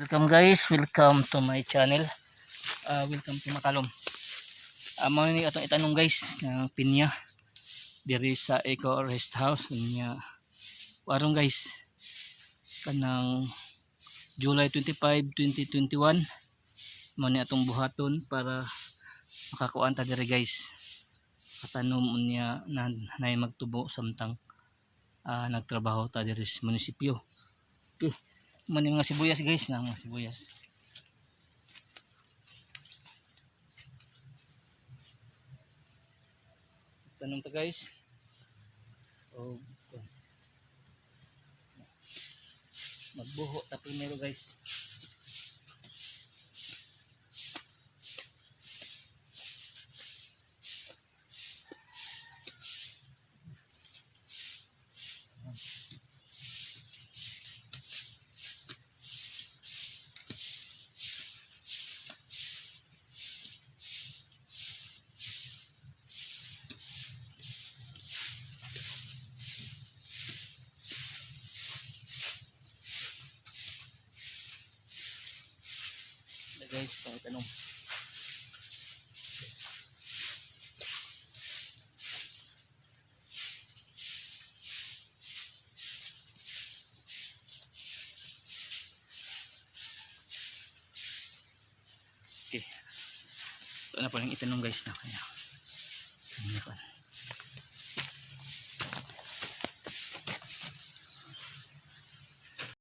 Welcome guys, welcome to my channel. Welcome to Matalom. Mao ni atong itanom guys ng pinya diri sa Eco Rest House niya. Aron guys, kanang July 25, 2021, mao ni atong buhaton para makakuan ta diri guys. Katanom unya na nay magtubo samtang nagtrabaho ta diri sa munisipyo. Okay. Mao ni mga sibuyas guys, na mga sibuyas. Tanom ta guys. O magbuho ta primero guys. Na guys, pang tanom. Okay. Ito na po yung itanom guys na kanya. Ano pa.